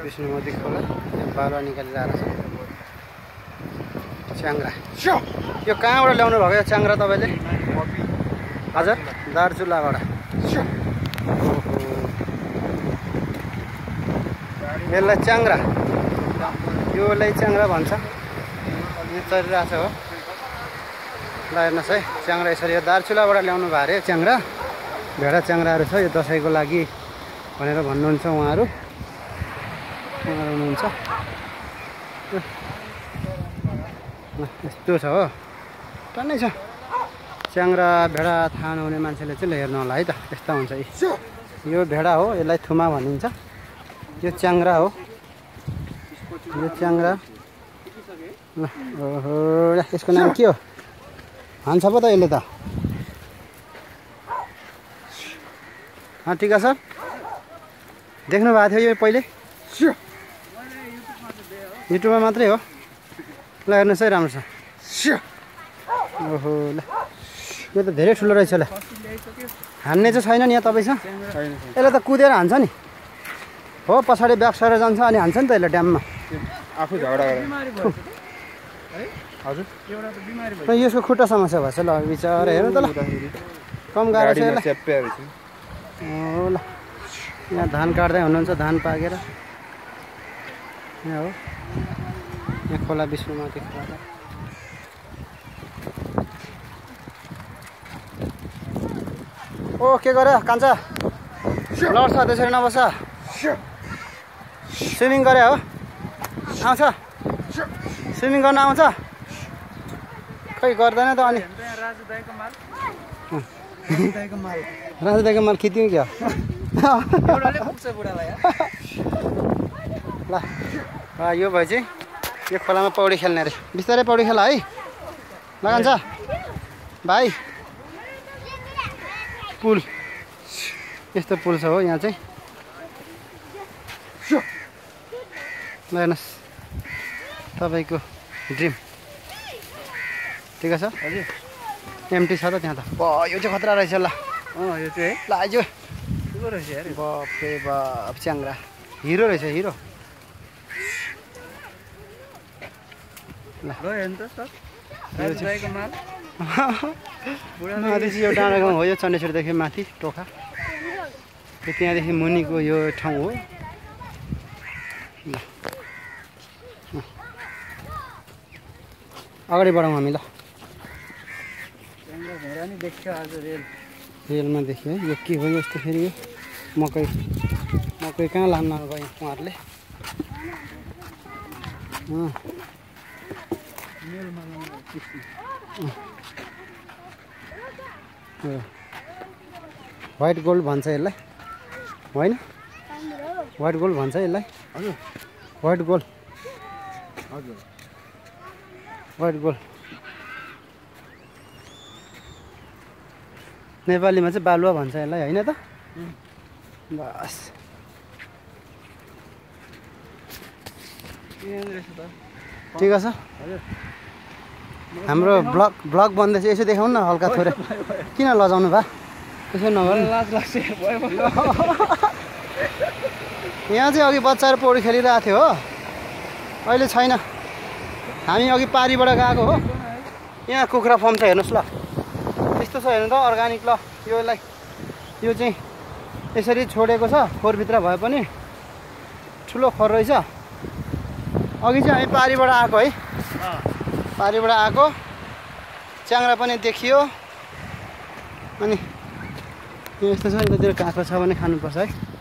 विष्णु मोदी खोला बालुवा निकालेर आएको छ च्याङ्ग्रा यो कहाँबाट ल्याउनु भएको यो च्याङ्ग्रा तपाईँले हजुर दार्चुलाबाट यसलाई च्याङ्ग्रा योलाई च्याङ्ग्रा भन्छ यो चलिरहेको छ हो ल हेर्नुहोस् है च्याङ्ग्रा यसरी यो दार्चुलाबाट ल्याउनु भयो अरे च्याङ्ग्रा भेडा च्याङ्ग्राहरू छ यो दसैँको लागि भनेर भन्नुहुन्छ उहाँहरू हुनुहुन्छ यस्तो छ हो टन्नै छ च्याङ्ग्रा भेडा थाहा नहुने मान्छेले चाहिँ हेर्नु होला है त यस्ता हुन्छ यो भेडा हो यसलाई थुमा भनिन्छ यो च्याङ्ग्रा हो यो च्याङ्ग्रा ओहो यसको नाम के हो हान्छ पो त यसले त ठिक छ देख्नु भएको थियो यो पहिले युट्युबमा मात्रै हो ल हेर्नुहोस् है राम्रो छ ओहो ल यो त धेरै ठुलो रहेछ ल हान्ने चाहिँ छैन नि यहाँ तपाईँसँग यसलाई त कुदेर हान्छ नि हो पछाडि ब्याक सरेर जान्छ अनि हान्छ नि त यसलाई ड्याममा आफू झगडा हजुर यसको खुट्टा समस्या भएछ ल बिचरा हेर्नु त ल कम गाह्रो छ यसलाई हो ल यहाँ धान काट्दै हुनुहुन्छ धान पाकेर यहाँ हो यहाँ खोला विष्णुमाथि खोला ओ के गर्यो कान्छा लड्छ त्यसरी नबस स्विमिङ गरे हो आउँछ स्विमिङ गर्न आउँछ खै गर्दैन त अनि राजु दाइको माल खिच्यौँ क्या ल यो भए चाहिँ यो खोलामा पौडी खेल्ने अरे बिस्तारै पौडी खेल है लगान्छ भाइ पुल यस्तो पुल छ हो यहाँ चाहिँ ल हेर्नुहोस् तपाईँको ड्रिम ठिक छ हजुर एमटी छ त त्यहाँ त यो चाहिँ खतरा रहेछ ल यो चाहिँ है ल आइज रहेछ अरे बापरे बाप च्याङ्ग्रा हिरो रहेछ हिरो ल हेर्नु त सर माथि चाहिँ यो डाँडा गाउँ हो यो चण्डेश्वरदेखि माथि टोखा त्यहाँदेखि मुनिको यो ठाउँ हो ल अगाडि बढौँ हामी ल देख्छ आज रेलमा देख्यो है यो के हो यस्तो फेरि यो मकै कहाँ लान्न गयो उहाँहरूले व्हाइट गोल्ड भन्छ यसलाई होइन व्हाइट गोल्ड भन्छ यसलाई हजुर व्हाइट गोल्ड हजुर व्हाइट गोल्ड नेपालीमा चाहिँ बालुवा भन्छ यसलाई होइन त बस ठिक छ हाम्रो ब्लग बन्दैछ यसो देखाउनु न हल्का थोरै किन लजाउनु भा त्यसो नगर्नु लाज लाग्छ यहाँ चाहिँ अघि बच्चाहरू पौडी खेलिरहेको थियो हो अहिले छैन हामी अघि पारीबाट गएको हो यहाँ कुखुरा फर्म छ हेर्नुहोस् ल यस्तो छ हेर्नु त अर्ग्यानिक ल योलाई यो चाहिँ यसरी छोडेको छ खोरभित्र भए पनि ठुलो खोर रहेछ अघि चाहिँ हामी पारीबाट आएको है पारीबाट आएको च्याङ्ग्रा पनि देखियो अनि यस्तो छ यतातिर काँक्रो छ भने खानुपर्छ है